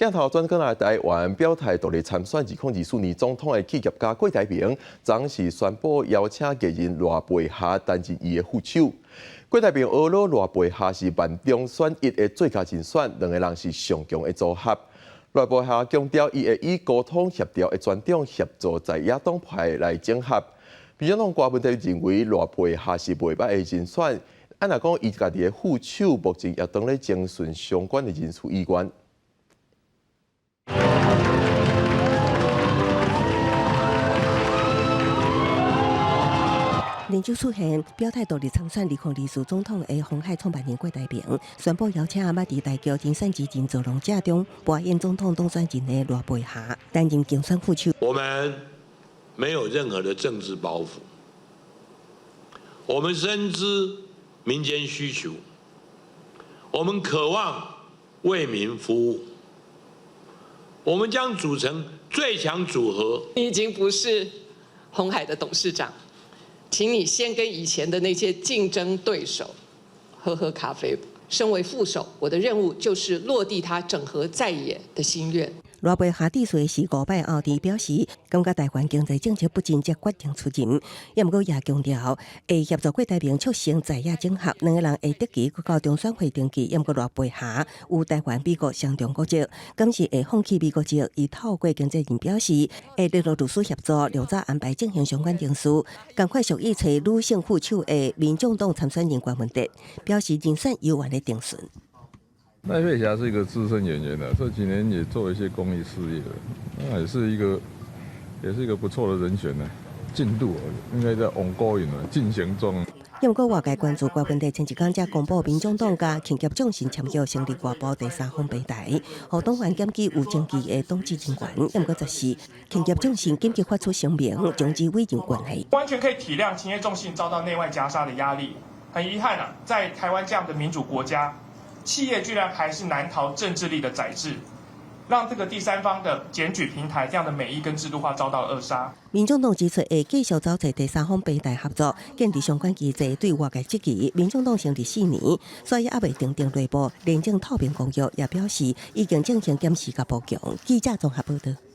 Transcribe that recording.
鏡頭轉過來台灣，表態獨立參選2024年總統的企業家郭台銘，昨時宣布邀請藝人賴佩霞擔任伊的副手。郭台銘呵咾賴佩霞是萬中選一的最佳人選，兩個人是上強的組合。賴佩霞強調，伊會以溝通協調的傳統協助在野黨派來整合。民進黨郭文德認為賴佩霞是袂䆀的人選，按若講伊家己的副手，目前也當咧徵詢相關的人士意願。連續出現表態獨立參選2024總統的鴻海創辦人郭台銘宣布邀請捌佇大橋人選之人造浪者中扮演總統當選人的賴佩霞擔任競選副手。我們沒有任何的政治包袱，我們深知民間需求，我們渴望為民服務，我們將組成最強組合。你已經不是鴻海的董事長。請你先跟以前的那些競爭對手喝喝咖啡。身為副手，我的任務就是落地他整合在野的心願。賴佩霞致辭時五擺後，表示感覺台灣經濟政策不振才決定出任，也毋過也強調會協助郭台銘促成在野整合，兩個人會得期到中選會登記。也毋過賴佩霞有台灣美國雙重國籍，敢是會放棄美國籍？伊透過經紀人表示，會聯絡律師協助，量早安排進行相關程序。仝款屬意揣女性副手的民眾黨參選人郭文德表示，人選猶原咧徵詢。賴佩霞是一個資深演員啦，這幾年也做一些公益事業，那也是一個不錯的人選呢。進度應該在 ongoing 進行中。毋過外界關注郭文德前一工才公布，民眾黨佮企業眾信簽約成立外部第三方平台，予黨員檢舉有爭議的黨職人員。毋過這時，企業眾信緊急發出聲明，終止委任關係。完全可以體諒企業眾信遭到內外夾殺的壓力。很遺憾啊，在台灣這樣的民主國家，企業居然還是難逃政治力的宰制，讓這個第三方的檢舉平台這樣的美意跟制度化遭到扼殺。民眾黨指出會繼續找第三方平台合作，建立相關機制，對外界質疑。民眾黨成立4年，所以猶未訂定內部廉政透明公約，也表示已經進行檢視佮補強。記者綜合報道。